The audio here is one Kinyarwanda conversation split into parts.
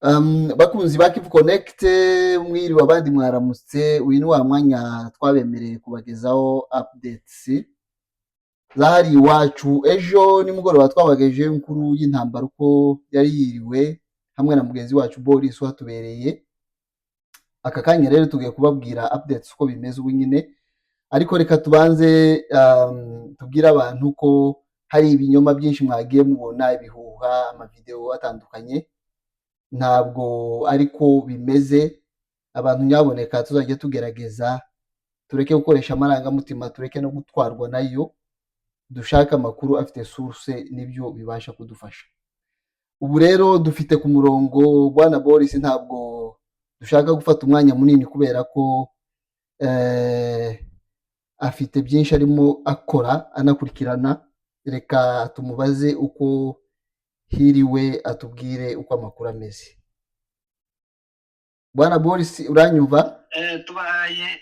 Bakunzi ba Kivu Connect, mwiriwe abandi mwaramutse. Uyu ni wa mwanya twabemereye kubagezaho updates zahari iwacu. Ejo nimugoroba twabagejeho inkuru y'intambara uko yari yiriwe hamwe na mugenzi wacu Boris watubereye. Aka kanya rero tugiye kubabwira updates uko bimeze ubu nyine, ariko reka tubanze tubwire abantu ko hari ibinyoma byinshi mwagiye mubona, ibihuha, amavideo atandukanye. Ntabwo ariko bimeze. Abantu nyaboneka tuzajya tugerageza tureke gukoresha amarangamutima, tureke no gutwarwa nayo, dushake amakuru afite source, nibyo bibasha kudufasha. Ubu rero dufite ku murongo bwana Boris. Ntabwo dushaka gufata umwanya munini kubera ko afite byinshi arimo akora anakurikirana. Reka tumubaze uko hiriwe, atubwire uko amakuru ameze. Bwana Boris, uranyumva? Tubahaye,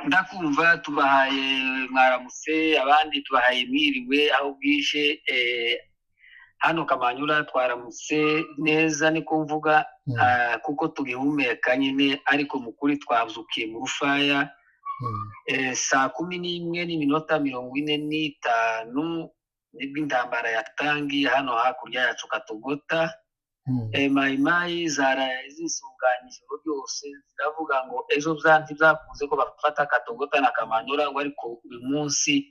ndakumva. Tubahaye mwaramutse, abandi tubahaye mwiriwe aho bwije. Hano Kamanyura twaramutse neza, niko mvuga, kuko tugihumeka nyine, ariko mu kuri twabyukiye mu rufaya. Saa 11:45 nibwo intambara yatangiye hano hakurya yacu Katogota. Mayimayi zaraye zisuganya ijoro ryose, ziravuga ngo ejo ntibyakunze ko bafata Katogota na Kamanyura, ngo ariko uyu munsi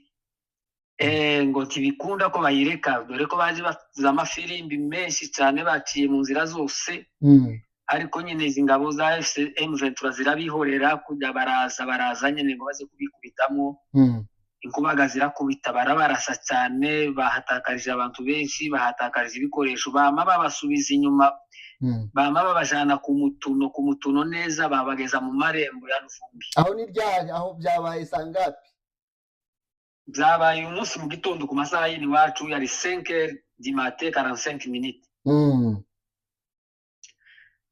ngo ntibikunda ko bayireka, dore ko baje bavuza amafirimbi menshi cyane, baciye mu nzira zose. Ariko nyine izi ngabo za AFC M23 zirabihorera, kujya baraza baraza nyine ngo baze kubikubitamo. Inkubaga zirakubita, barabarasa cyane, bahatakarije abantu benshi, bahatakarije ibikoresho, bama babasubiza inyuma, bama babajana ku mutuno, ku mutuno neza, babageza mu marembo ya Ruvumbi. Aho ni ryari? Aho byabaye sangapi? Byabaye uyu munsi mu gitondo ku masaha y'iwacu, yari 5 du matin 45 minutes.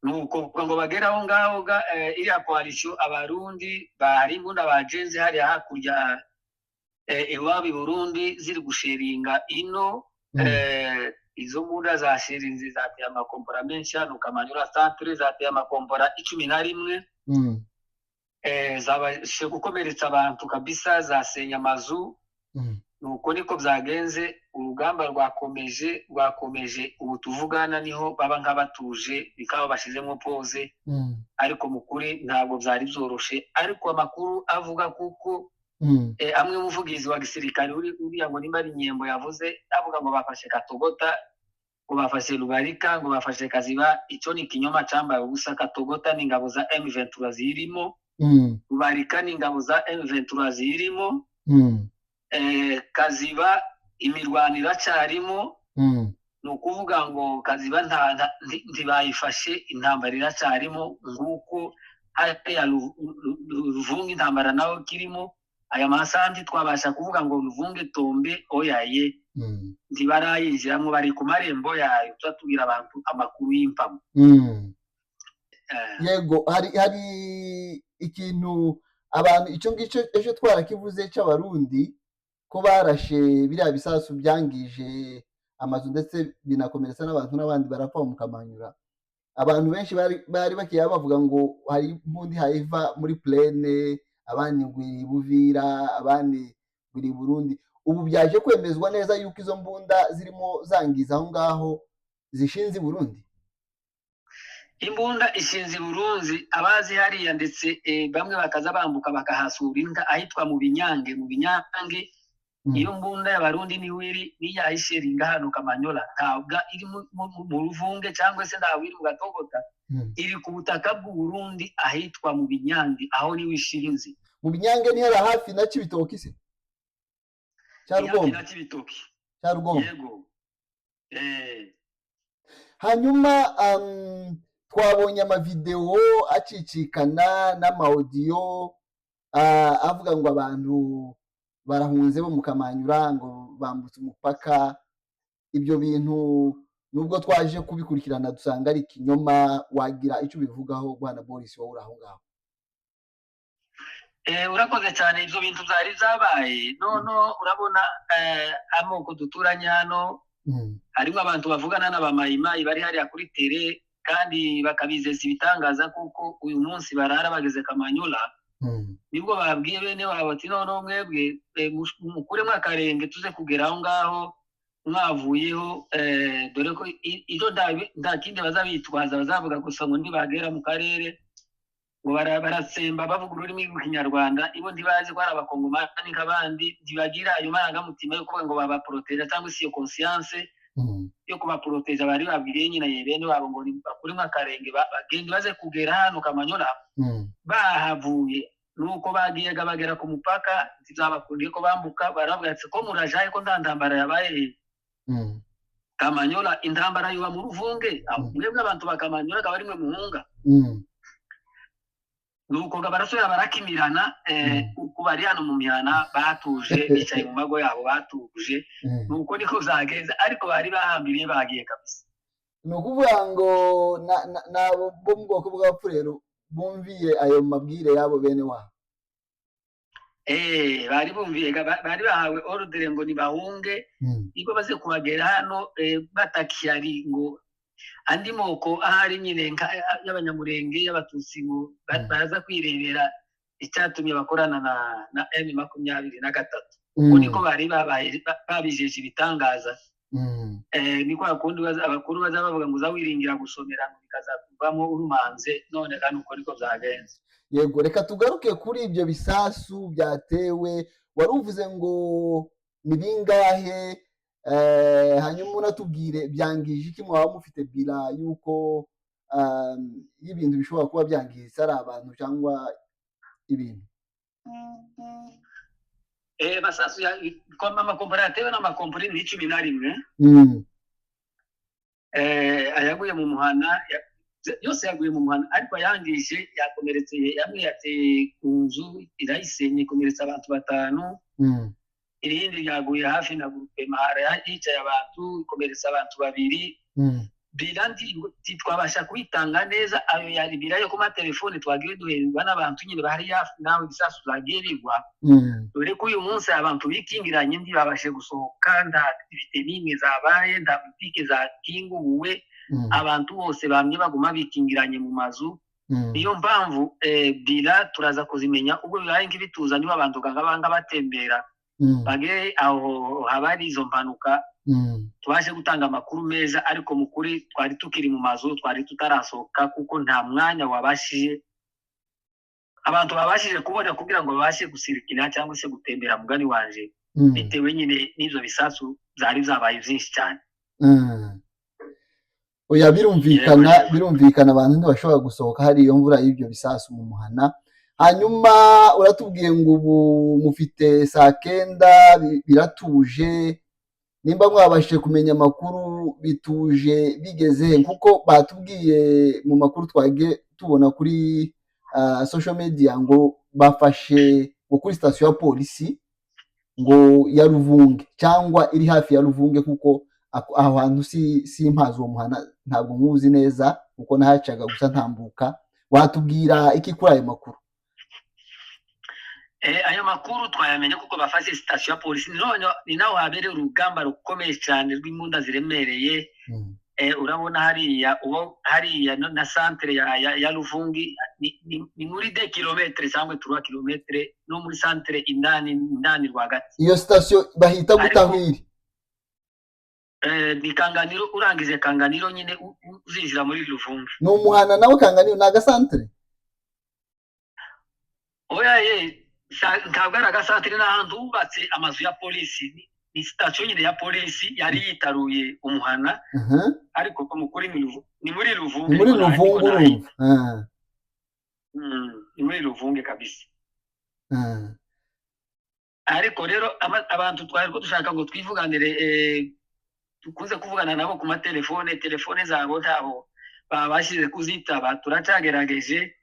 Nuko ngo bagere aho ngaho iriya coalition, Abarundi bahari, imbunda bajenze hariya hakurya iwabo i Burundi ziri gusheringa ino. Izo mbunda zasherinze, zateye amakombora menshi hano Kamanyura centre, zateye amakombora 11. Zabashe gukomeretsa abantu kabisa, zasenya amazu. Nuko niko byagenze. Urugamba rwakomeje, rwakomeje. Ubu tuvugana niho baba nk'abatuje, bikaba bashyizemo pause. Ariko mu kuri ntabwo byari byoroshe, ariko amakuru avuga kuko amwe umuvugizi wa gisirikare uriya ngo nimba ari Nyembo yavuze avuga ngo bafashe Katogota, ngo bafashe Rubarika, ngo bafashe Kaziba, icyo ni ikinyoma cyambaye ubusa. Katogota ni ingabo za M23 zirimo. Rubarika ni ingabo za M23 zirimo. Kaziba imirwano iracyarimo. Ni ukuvuga ngo Kaziba ntibayifashe, intambara iracyarimo, nguko hariya Ruvunga intambara nayo kirimo. Aya masaha ntitwabasha kuvuga ngo Ruvunge tombe, oyaye. Ntibarayinjiramo, bari ku marembo yayo. Tuba tubwira abantu amakuru y'impamo. Yego, hari ikintu abantu, icyo ngicyo ejo twarakivuze cy'Abarundi, ko barashe biriya bisasu byangije amazu ndetse binakomeretsa n'abantu, n'abandi barapfa mu Kamanyura. Abantu benshi bari bakiya bavuga ngo hari imbundi hayiva muri plaine, abandi ngo iri Buvira, abandi ngo iri Burundi. Ubu byaje kwemezwa neza yuko izo mbunda zirimo zangiza aho ngaho zishinze i Burundi. Imbunda ishinze i Burundi, abazi hariya ndetse bamwe bakaza bambuka bakahasura imbwa ahitwa mu Binyange, mu Binyange. Iyo mbunda y'Abarundi niho iri, niyayisheringa hano Kamanyola. Ntabwo iri mu Ruvunge cyangwa se ntabwo iri mu Gatogota. Iri ku butaka bw'u Burundi ahitwa mu Binyange, aho niho ishinze. Mu Binyange ni hariya hafi na Cibitoki se cya Ni hafi Rugombo? na Cibitoki. Cya Rugombo. Yego. Hanyuma twabonye amavidewo acicikana n'amawodiyo avuga ngo abantu barahunze bo mu Kamanyura, ngo bambutse umupaka. Ibyo bintu nubwo twaje kubikurikirana dusanga ari ikinyoma. Wagira icyo ubivugaho, bwana Boris, wowe uri aho ngaho? Urakoze cyane. Ibyo bintu byari byabaye none urabona amoko duturanye hano, harimo abantu bavugana n'abamayimayi bari hariya kuri terrain. Kandi bakabizeza ibitangaza, kuko uyu munsi barara bageze Kamanyola. Nibwo babwiye bene wabo ati: "Noneho mwebwe mukuremo akarenge, tuze kugera aho ngaho mwavuyeho." Dore ko icyo nta kindi bazabitwaza, bazavuga gusa ngo nibagera mu karere ngo baratsemba bavuga ururimi rw'Ikinyarwanda. Ibo ntibazi ko ari Abakongomani nk'abandi, ntibagira ayo marangamutima yo kuvuga ngo babaporoteja cyangwa se iyo conscience yo kubaporoteja. Bari babwiriye nyine bene wabo ngo bakuremo akarenge, bagende baze kugera hano Kamanyola bahavuye. Nuko bagiye bagera ku mupaka, ntizabakundiye ko bambuka. Baravuga ati: "Ko murajaye, ko nta ntambara yabaye Kamanyola? Intambara yuba mu Ruvunge. Mwebwe abantu ba Kamanyola akaba ari mwe muhunga." Nuko ngo barasubira barakimirana. Uku bari hano mu mihana batuje, bicaye mu mago yabo batuje. Nuko niko zagenze, ariko bari bahambiriye bagiye kabisa. Ni ukuvuga ngo n'abo bo mu bwoko bw'Abapfurero bumviye ayo mabwire y'abo bene wabo. Bari bumviye, bari bahawe ordre ngo nibahunge. Nibwo baze kuhagera hano batakiyari ngo andi moko ahari nyine y'Abanyamurenge, y'Abatutsi, ngo baraza kwirebera icyatumye bakorana na M23. Uko niko bari babaye babijeje ibitangaza. Ni kwa kundi abakuru baza bavuga ngo uza wiringira gusomera ngo bikazakuvamo urumanze. None kandi uko niko byagenze. Yego, reka tugaruke kuri ibyo bisasu byatewe. Wari uvuze ngo ni bingahe? Hanyuma unatubwire byangije iki? Mwaba mufite bilan y'uko y'ibintu bishobora kuba byangiritse, ari abantu cyangwa ibintu? Masasu ya amakompani yatewe n'amakompani ni 11. Ayaguye mu muhana yose yaguye mu muhana, ariko ayangije yakomeretse yamwe yateye ku nzu irayisenye, ikomeretsa abantu batanu. Irindi ryaguye hafi na groupement hicaye abantu, ikomeretsa abantu babiri. Bilan ntitwabasha kuyitanga neza. Ayo yari bilan yo ku matelefone twagiye duherwa n'abantu nyine bari hafi nawe ibisasu byagiye bigwa. Dore ko uyu munsi abantu bikingiranye, ntibabashe gusohoka, nta activité n'imwe zabaye, nta butike zakinguwe. Abantu bose bamye baguma bikingiranye mu mazu. Niyo mpamvu bilan turaza kuzimenya ubwo bibaye nk'ibituza, niba abantu ngabanga batembera bagere aho haba hari izo mpanuka, tubashe gutanga amakuru meza. Ariko mu kuri twari tukiri mu mazu, twari tutarasohoka, kuko nta mwanya wabashije abantu babashije kubona kugira ngo babashe gusirikira cyangwa se gutembera, mugani wanje, bitewe nyine n'ibyo bisasu byari byabaye byinshi cyane. Oya, birumvikana. Birumvikana, abantu ntibashobora gusohoka hari iyo mvura y'ibyo bisasu mu muhana. Hanyuma uratubwiye ngo ubu mufite saa kenda, biratuje. Nimba mwabashije kumenya amakuru, bituje bigeze he? Kuko batubwiye mu makuru twagiye tubona kuri social media ngo bafashe ngo kuri sitasiyo ya polisi ngo ya Ruvunge cyangwa iri hafi ya Ruvunge, kuko aho hantu si mpazi, uwo muhana ntabwo nkuzi neza kuko nahacaga gusa ntambuka. Watubwira iki kuri ayo makuru? Ayo makuru twayamenye kuko bafashe sitasiyo ya polisi. None ni naho habereye urugamba rukomeye cyane rw'imbunda ziremereye. Urabona hariya uwo hariya na centre ya Ruvungi ni muri 2 kilomètres cyangwa 3 kilomètres no muri centre indani indani rwagati. Iyo sitasiyo bahita Ariko gute aho iri? Ni Kanganiro, urangije Kanganiro nyine uzinjira muri Ruvungi. Ni umuhana nawe Kanganiro, ni agasantere? Oya ye, ntabwo ari agasantere, ni ahantu hubatse amazu ya polisi. Ni sitasiyo nyine ya polisi yari yitaruye umuhana. Ariko ko mukuri ni muri Ni Ruvungi. muri Niko Ruvungu, nahita. Urumva. Ah, Ni muri Ruvunge kabisa. Ariko rero abantu twari ko dushaka ngo twivuganire, dukunze kuvugana nabo ku matelefone, telefone zabo ntabo babashije kuzitaba. Turacyagerageje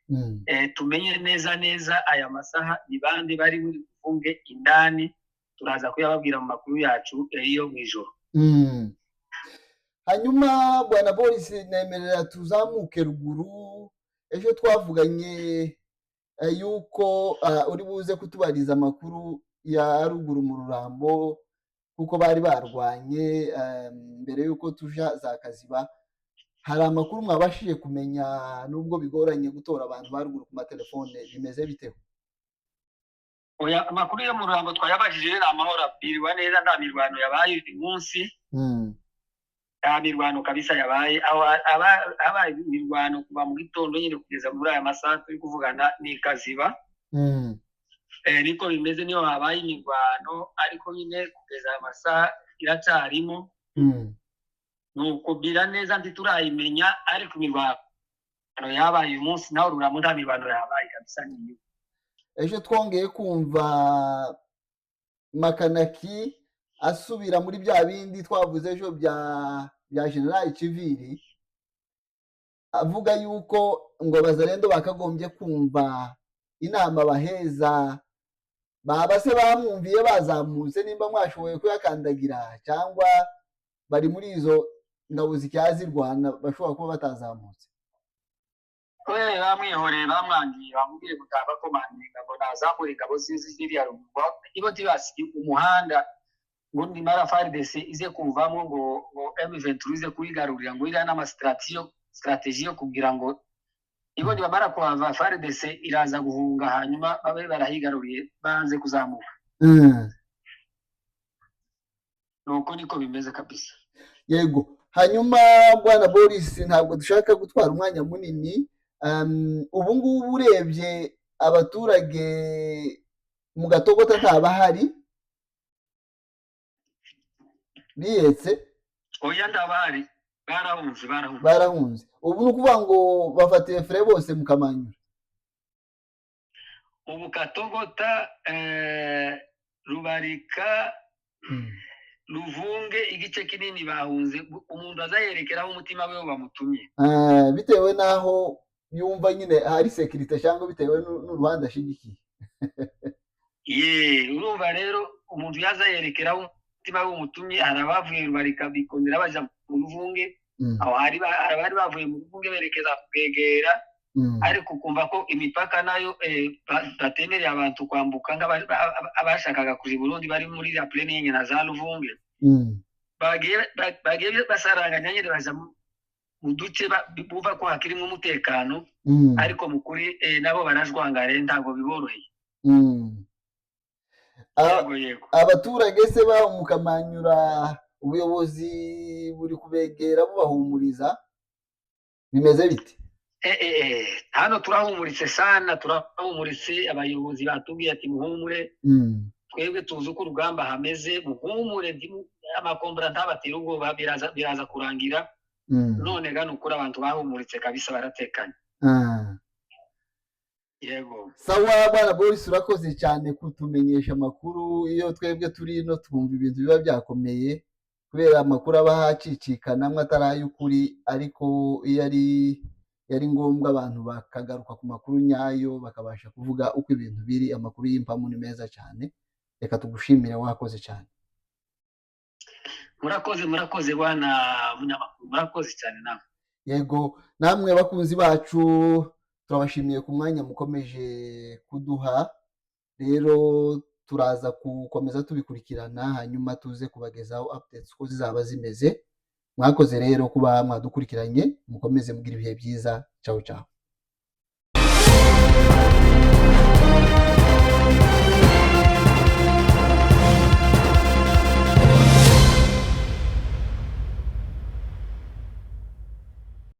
tumenye neza neza aya masaha ni bande bari muri Ruvunge indani. Turaza kuyababwira mu makuru yacu yo mu ijoro. Hanyuma bwana Boris, nemerera tuzamuke ruguru. Ejo twavuganye yuko uri buze kutubariza amakuru ya ruguru mu Rurambo, kuko bari barwanye mbere yuko tuja za Kaziba. Hari amakuru mwabashije kumenya, nubwo bigoranye gutora abantu ba ruguru ku matelefone, bimeze biteho? Oya, amakuru yo mu Rurambo twayabajije, ni amahoro, abwirwa neza, nta mirwano yabaye uyu munsi. Nta mirwano kabisa yabaye. Aho habaye imirwano kuva mu gitondo nyine kugeza muri aya masaha turi kuvugana ni Kaziba. Niko bimeze, niyo habaye imirwano, ariko nyine kugeza aya masaha iracyarimo. Nuko bira neza ntiturayimenya, ariko imirwano yabaye uyu munsi naho Rurambo nta mirwano yabaye kabisa niyo. Ejo twongeye kumva Makanaki asubira muri bya bindi twavuze ejo bya General Civili, avuga yuko ngo Abazalendo bakagombye kumva inama baheza. Baba se bamwumviye, bazamutse, nimba mwashoboye kuyakandagira, cyangwa bari muri izo ngabo zicyaha zirwana bashobora kuba batazamutse? We bamwihoreye, bamwangiye, bamubwiye gutaha bakomandinga ngo nazamure ingabo zizi ziriya ruguru, ibo ntibasiye umuhanda, ngo nimara FARDC ize kuvamo, ngo M23 ize kuyigarurira, ngo iriya n'ama strategy yo kugira ngo ibo nibamara kuhava FARDC iraza guhunga, hanyuma babe barahigaruriye, banze kuzamuka. Nuko niko bimeze kabisa. Yego, hanyuma bwana Boris, ntabwo dushaka gutwara umwanya munini. Ubu ngubu urebye abaturage mu Gatogota ntabahari, biyetse? Oya, ndabahari, barahunze, barahunze. Barahunze. Ubu ni ukuvuga ngo bafatiye fure bose mu Kamanyura? Ubu Katogota, Rubarika, Ruvunge, igice kinini bahunze. Umuntu azayerekeraho umutima we bamutumye. Bitewe n'aho yumva nyine hari sécurité, cyangwa bitewe n'uruhande ashyigikiye. Ye, urumva rero umuntu yaza yerekeraho umutima we umutumye. Hari abavuye Rubarika bikongera baja mu Ruvunge. Aho hari abari bavuye mu Ruvunge berekeza Bwegera. Ariko ukumva ko imipaka nayo batemereye abantu kwambuka, nk'abashakaga kuja i Burundi bari muri la plaine na za Ruvunge. Bagiye basaranganya nyine, baja mu duce bumva ko hakirimo umutekano. Ariko mu kuri nabo barajwangare, ntabwo biboroheye. Yego yego. Abaturage se baho mu Kamanyura, ubuyobozi buri kubegera bubahumuriza, bimeze bite? Hano turahumuritse sana, turahumuritse. Abayobozi batubwiye ati: "Muhumure, twebwe tuzi uko urugamba hameze, muhumure, amakombora ntabatera ubwoba, biraza kurangira." None gano ukuri abantu bahumuritse kabisa, baratekanye. Yego. Sawa bwana Boris, urakoze cyane kutumenyesha amakuru. Iyo twebwe turi ino twumva ibintu biba byakomeye kubera amakuru aba ahacicikana amwe atari ay'ukuri, ariko iyo ari yari ngombwa abantu bakagaruka ku makuru nyayo, bakabasha kuvuga uko ibintu biri. Amakuru y'impamo ni meza cyane. Reka tugushimire, wakoze cyane. Murakoze, murakoze bwana munyamakuru, murakoze cyane nawe. Yego, namwe bakunzi bacu turabashimiye ku mwanya mukomeje kuduha. Rero turaza gukomeza tubikurikirana, hanyuma tuze kubagezaho updates uko zizaba zimeze. Mwakoze rero kuba mwadukurikiranye, mukomeze mugira ibihe byiza. Ciao ciao.